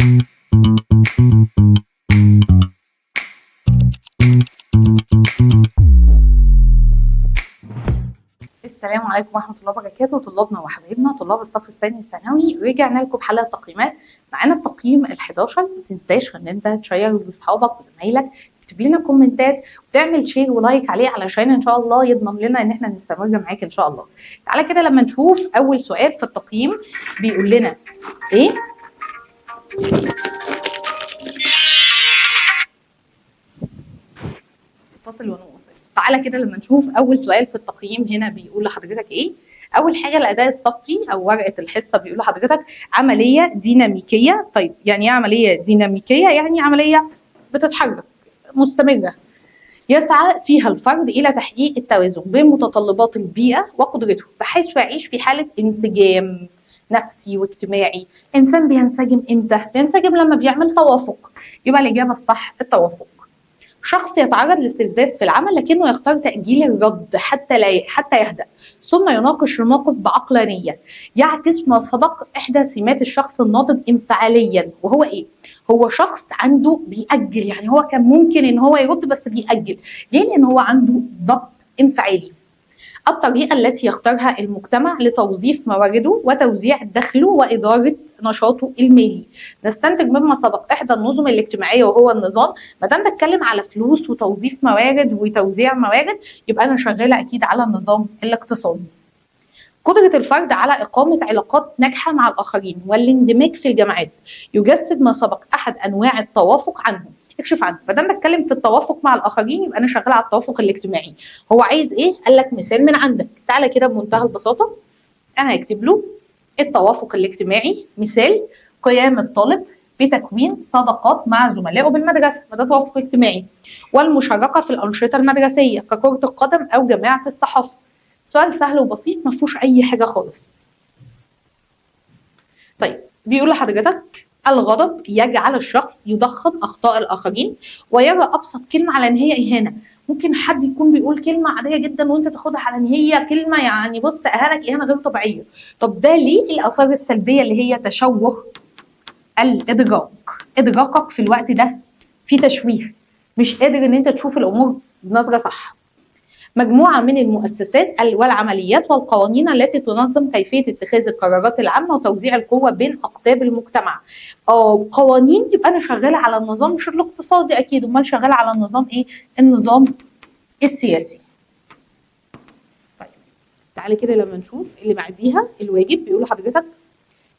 السلام عليكم ورحمة الله وبركاته طلابنا وحبايبنا طلاب الصف الثاني الثانوي. رجعنا لكم بحلقة تقييمات، معانا التقييم ال11. ما تنساش ان انت تشير لاصحابك وزمايلك، تكتب لنا كومنتات وتعمل share و like عليه علشان ان شاء الله يضمن لنا ان احنا نستمر معاك ان شاء الله. تعالى كده لما نشوف اول سؤال في التقييم بيقول لنا ايه. فاصل ونواصل. تعالى كده لما نشوف اول سؤال في التقييم هنا بيقول لحضرتك ايه. اول حاجة الاداء الصفي او ورقة الحصة بيقول لحضرتك عملية ديناميكية. طيب يعني ايه عملية ديناميكية؟ يعني عملية بتتحرك مستمرة يسعى فيها الفرد الى تحقيق التوازن بين متطلبات البيئة وقدرته بحيث يعيش في حاله انسجام نفسي واجتماعي. انسان بينسجم امتى؟ بينسجم لما بيعمل توافق، يبقى الاجابة الصح التوافق. شخص يتعرض لاستفزاز في العمل لكنه يختار تأجيل الرد حتى يهدأ ثم يناقش الموقف بعقلانية، يعكس ما سبق إحدى سمات الشخص الناضج انفعاليا، وهو إيه؟ هو شخص عنده بيأجل، يعني هو كان ممكن إن هو يرد بس بيأجل، ليه؟ لأن هو عنده ضغط انفعالي. الطريقة التي يختارها المجتمع لتوظيف موارده وتوزيع دخله وإدارة نشاطه المالي. نستنتج مما سبق إحدى النظم الاجتماعية وهو النظام. ما دام بتكلم على فلوس وتوظيف موارد وتوزيع موارد يبقى أنا شغالة أكيد على النظام الاقتصادي. قدرة الفرد على إقامة علاقات ناجحة مع الآخرين والاندماج في الجماعات يجسد ما سبق أحد أنواع التوافق عنه. اكشف عنه. ما دام بتكلم في التوافق مع الاخرين يبقى انا شغالة على التوافق الاجتماعي. هو عايز ايه؟ قال لك مثال من عندك. تعالى كده بمنتهى البساطة انا هكتب له التوافق الاجتماعي مثال قيام الطالب بتكوين صداقات مع زملائه بالمدرسة، ما ده توافق اجتماعي، والمشاركة في الانشطة المدرسية ككره القدم او جماعة الصحافة. سؤال سهل وبسيط ما فيهوش اي حاجة خالص. طيب بيقول لحضرتك الغضب يجعل الشخص يضخم اخطاء الاخرين ويرى ابسط كلمة على ان هي اهانه. ممكن حد يكون بيقول كلمة عادية جدا وانت تاخدها على ان هي كلمة يعني بص اهانك اهانه غير طبيعية. طب ده ليه الاثار السلبية اللي هي تشوه الادراك؟ ادراكك في الوقت ده في تشويه، مش قادر ان انت تشوف الامور بنظره صح. مجموعة من المؤسسات والعمليات والقوانين التي تنظم كيفية اتخاذ القرارات العامة وتوزيع القوة بين أقطاب المجتمع. قوانين يبقى أنا شغالة على النظام مش الاقتصادي أكيد، أمال شغالة على النظام إيه؟ النظام السياسي. طيب تعالي كده لما نشوف اللي بعديها الواجب. بيقول لحضرتك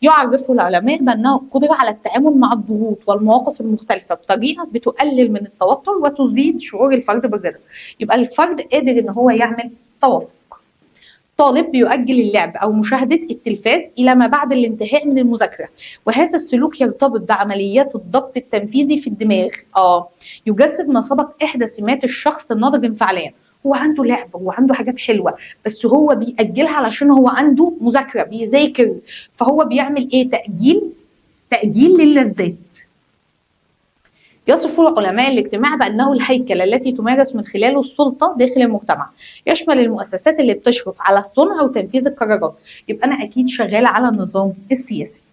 يعرفه العلماء بأنه القدرة على التعامل مع الضغوط والمواقف المختلفة بطريقة بتقلل من التوتر وتزيد شعور الفرد بالرضا. يبقى الفرد قادر ان هو يعمل توافق. طالب بيؤجل اللعب أو مشاهدة التلفاز إلى ما بعد الانتهاء من المذاكرة، وهذا السلوك يرتبط بعمليات الضبط التنفيذي في الدماغ. يجسد ما سبق إحدى سمات الشخص الناضج انفعاليا. هو عنده لعب، هو عنده حاجات حلوة، بس هو بيأجلها علشان هو عنده مذاكرة بيذاكر، فهو بيعمل ايه؟ تأجيل للذات. يصف علماء الاجتماع بأنه الهيكل التي تمارس من خلاله السلطة داخل المجتمع، يشمل المؤسسات اللي بتشرف على صنع وتنفيذ القرارات. يبقى أنا أكيد شغالة على النظام السياسي.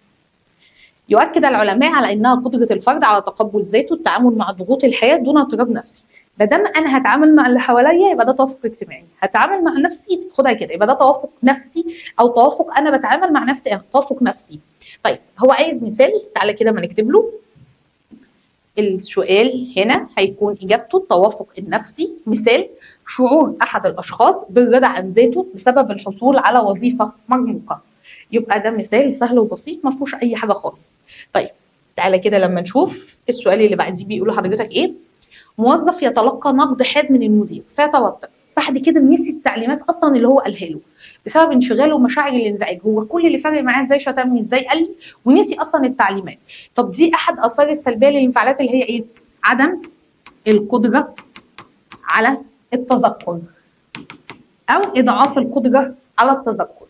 يؤكد العلماء على أنها قدرة الفرد على تقبل ذاته، التعامل مع ضغوط الحياة دون اضطراب نفسي. ما دام انا هتعامل مع اللي حواليا يبقى ده توافق اجتماعي، هتعامل مع نفسي خدها كده يبقى ده توافق نفسي، او توافق انا بتعامل مع نفسي، أنا توافق نفسي. طيب هو عايز مثال، تعالى كده ما نكتب له السؤال هنا هيكون اجابته التوافق النفسي. مثال شعور احد الاشخاص بالرضا عن ذاته بسبب الحصول على وظيفة مرموقة. يبقى ده مثال سهل وبسيط ما فيهوش اي حاجة خالص. طيب تعالى كده لما نشوف السؤال اللي بعديه بيقول لحضرتك ايه. موظف يتلقى نقد حاد من المدير فيتوتر، بعد كده نسي التعليمات اصلا اللي هو قالها له بسبب انشغاله ومشاعر الانزعاج. هو كل اللي فارق معاه ازاي شتمني، ازاي قال لي، ونسي اصلا التعليمات. طب دي احد اثار السلبية للانفعالات اللي هي ايه؟ عدم القدرة على التذكر او اضعاف القدرة على التذكر.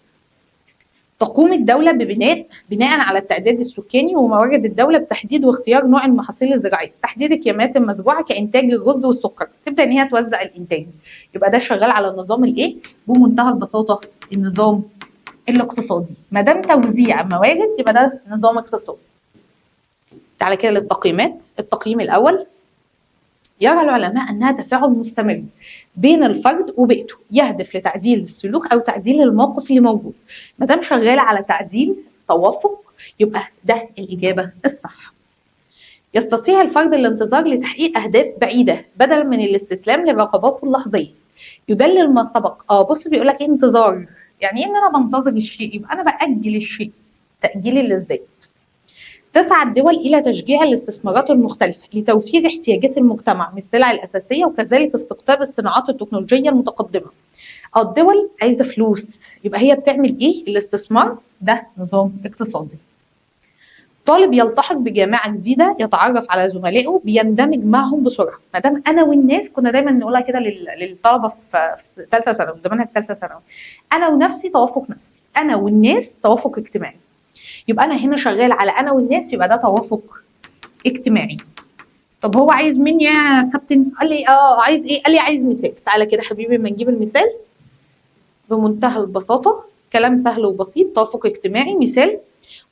تقوم الدولة بناء على التعداد السكاني وموارد الدولة بتحديد واختيار نوع المحاصيل الزراعية، تحديد الكميات المزروعة كإنتاج الرز والسكر، تبدأ إن هي توزع الإنتاج. يبقى ده شغال على النظام الإيه؟ بمنتهى البساطة النظام الاقتصادي. ما دام توزيع موارد يبقى ده نظام اقتصادي. تعالى كده للتقييمات. التقييم الاول، يرى العلماء انها تفاعل مستمر بين الفرد وبيئته يهدف لتعديل السلوك او تعديل الموقف اللي موجود. ما دام شغال على تعديل توافق يبقى ده الاجابة الصح. يستطيع الفرد الانتظار لتحقيق اهداف بعيدة بدلا من الاستسلام لرغباته اللحظيه. يدلل ما سبق. بص بيقول لك ايه؟ انتظار. يعني ايه ان انا بنتظر الشيء؟ يبقى انا باجل الشيء، تاجيل اللذات. تسعى الدول إلى تشجيع الاستثمارات المختلفة لتوفير احتياجات المجتمع من السلع الأساسية وكذلك استقطاب الصناعات التكنولوجية المتقدمة. الدول عايزة فلوس، يبقى هي بتعمل إيه؟ الاستثمار، ده نظام اقتصادي. طالب يلتحق بجامعة جديدة، يتعرف على زملائه، بيندمج معهم بسرعة. ما دام أنا والناس، كنا دايما نقولها كده للطلبة في ثالثة ثانوي، ده منهج ثالثة ثانوي، أنا ونفسي توافق نفسي، أنا والناس توافق اجتماعي. يبقى انا هنا شغال على انا والناس، يبقى ده توافق اجتماعي. طب هو عايز مني يا كابتن؟ قال لي عايز ايه؟ قال لي عايز مثال. تعالى كده حبيبي ما نجيب المثال بمنتهى البساطة، كلام سهل وبسيط. توافق اجتماعي مثال: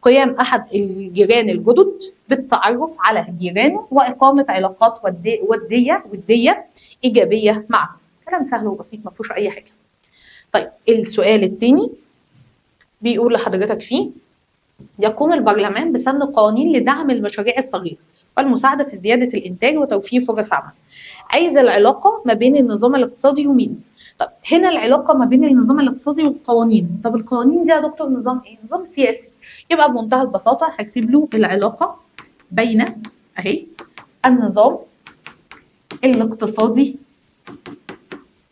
قيام احد الجيران الجدد بالتعرف على جيرانه واقامه علاقات وديه ايجابية معهم. كلام سهل وبسيط ما فيهوش اي حاجة. طيب السؤال الثاني بيقول لحضرتك فيه: يقوم البرلمان بسن قوانين لدعم المشاريع الصغيرة والمساعدة في زيادة الإنتاج وتوفير فرص عمل. عايز العلاقة ما بين النظام الاقتصادي ومين؟ طب هنا العلاقة ما بين النظام الاقتصادي والقوانين. طب القوانين دي يا دكتور نظام إيه؟ نظام سياسي. يبقى بمنتهى البساطة هكتب له العلاقة بين أهي النظام الاقتصادي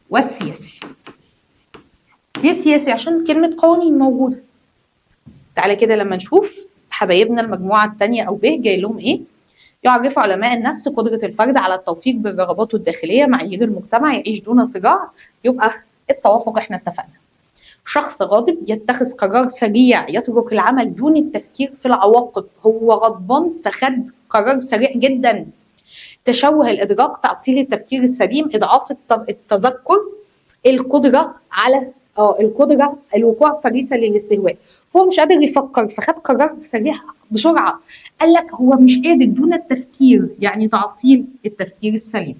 والسياسي. ليه سياسي؟ عشان كلمة قوانين موجودة. تعالى كده لما نشوف حبايبنا المجموعة الثانية أو ب جاي لهم إيه؟ يعرف علماء النفس قدرة الفرد على التوفيق بين رغباته الداخلية معايير المجتمع، يعيش دون صراع. يبقى التوافق احنا اتفقنا. شخص غاضب يتخذ قرار سريع، يترك العمل دون التفكير في العواقب. هو غضبان فخد قرار سريع جدا. تشوه الإدراك، تعطيل التفكير السليم، إضعاف التذكر، القدرة على القدرة الوقوع فريسة للاستهواء. هو مش قادر يفكر فخد قرار سريع بسرعة. قال لك هو مش قادر دون التفكير، يعني تعطيل التفكير السليم.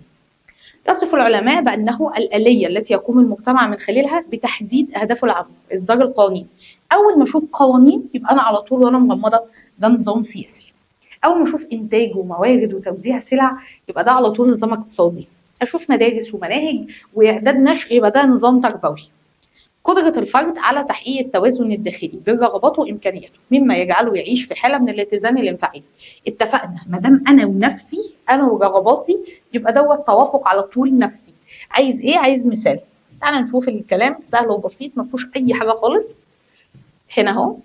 يصف العلماء بأنه الآلية التي يقوم المجتمع من خلالها بتحديد أهدافه العامة، إصدار القوانين. أول ما أشوف قوانين يبقى أنا على طول وأنا مغمضة ده نظام سياسي. أول ما أشوف إنتاج وموارد وتوزيع سلع يبقى ده على طول نظام اقتصادي. أشوف مدارس ومناهج وإعداد نشء يبقى ده نظام تربوي. قدرة الفرد على تحقيق التوازن الداخلي بين رغباته وإمكانياته مما يجعله يعيش في حالة من الاتزان الانفعالي. اتفقنا ما دام أنا ونفسي، أنا ورغباتي، يبقى دوت توافق على طول نفسي. عايز إيه؟ عايز مثال. تعالى نشوف الكلام سهل وبسيط ما فيهوش أي حاجة خالص. هنا أهو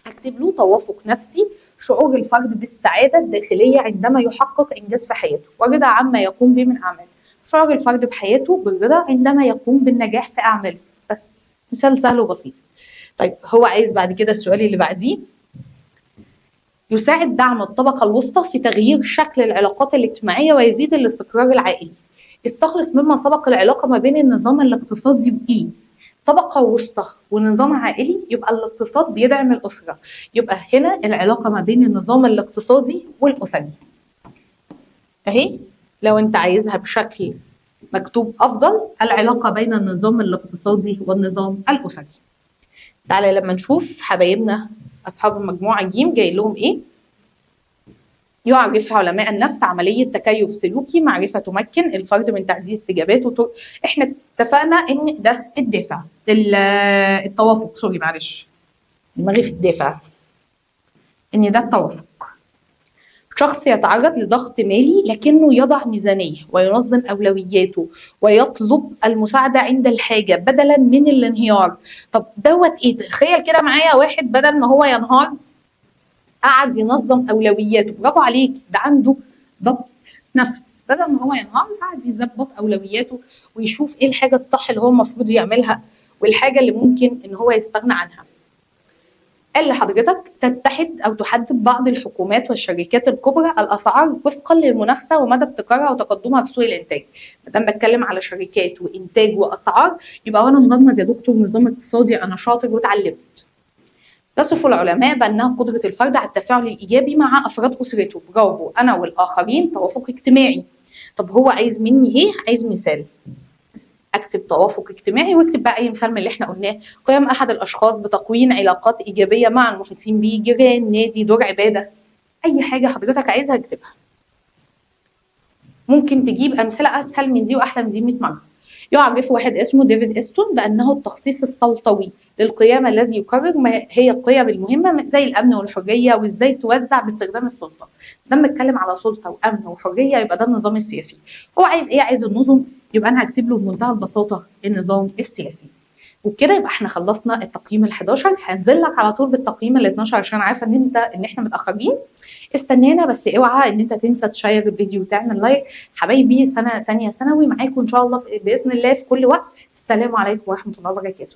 هكتب له توافق نفسي: شعور الفرد بالسعادة الداخلية عندما يحقق إنجاز في حياته ورضا عما يقوم به من أعمال. شعور الفرد بحياته بالرضا عندما يقوم بالنجاح في أعماله. بس مثال سهل وبسيط. طيب هو عايز بعد كده السؤال اللي بعديه: يساعد دعم الطبقة الوسطى في تغيير شكل العلاقات الاجتماعية ويزيد الاستقرار العائلي. استخلص مما سبق العلاقة ما بين النظام الاقتصادي وإيه؟ طبقة وسطى ونظام عائلي، يبقى الاقتصاد بيدعم الأسرة. يبقى هنا العلاقة ما بين النظام الاقتصادي والأسري أهي. لو أنت عايزها بشكل مكتوب أفضل، العلاقة بين النظام الاقتصادي والنظام الأسري. تعالى لما نشوف حبايبنا أصحاب المجموعة ج جاي لهم إيه؟ يعرف علماء النفس عملية تكيف سلوكي، معرفة تمكن الفرد من تعزيز استجاباته. احنا اتفقنا ان ده الدافع، التوافق، سوري معلش دماغي في الدافع، ان ده التوافق. شخص يتعرض لضغط مالي لكنه يضع ميزانية وينظم أولوياته ويطلب المساعدة عند الحاجة بدلا من الانهيار. طب دوت ايه؟ تخيل كده معايا واحد بدل ما هو ينهار قعد ينظم أولوياته. برافو عليك، ده عنده ضبط نفس. بدل ما هو ينهار قعد يظبط أولوياته ويشوف ايه الحاجة الصح اللي هو المفروض يعملها والحاجة اللي ممكن ان هو يستغنى عنها. قال لحضرتك تتحد أو تحدد بعض الحكومات والشركات الكبرى الأسعار وفقا للمنافسة ومدى ابتكارها وتقدمها في سوق الإنتاج. ما دام بتكلم على شركات وإنتاج وأسعار يبقى وأنا مغمض يا دكتور نظام اقتصادي، أنا شاطر واتعلمت. يصف العلماء بانها قدره الفرد على التفاعل الايجابي مع افراد اسرته. برافو، انا والاخرين، توافق اجتماعي. طب هو عايز مني ايه؟ عايز مثال. اكتب توافق اجتماعي، واكتب بقى اي مثال من اللي احنا قلناه. قيام احد الاشخاص بتكوين علاقات ايجابية مع المحيطين بيه، جيران، نادي، دور عباده، اي حاجة حضرتك عايزها اكتبها. ممكن تجيب امثلة اسهل من دي واحلى من دي 100 مرة. يعرف واحد اسمه ديفيد استون بانه التخصيص السلطوي للقيام الذي يقرر ما هي القيم المهمة زي الامن والحرية وازاي توزع باستخدام السلطة. لما اتكلم على سلطة وامن وحريه يبقى ده النظام السياسي. هو عايز ايه؟ عايز النظم، يبقى انا هكتب له بمنتهى البساطة النظام السياسي. وبكده يبقى احنا خلصنا التقييم ال11. هنزل لك على طول بالتقييم ال12 عشان عارفه ان احنا متاخرين. استنانا، بس اوعى ان انت تنسى تشير الفيديو وتعمل like. حبايبي سنة تانية ثانوي معاكم ان شاء الله باذن الله في كل وقت. السلام عليكم ورحمة الله وبركاته.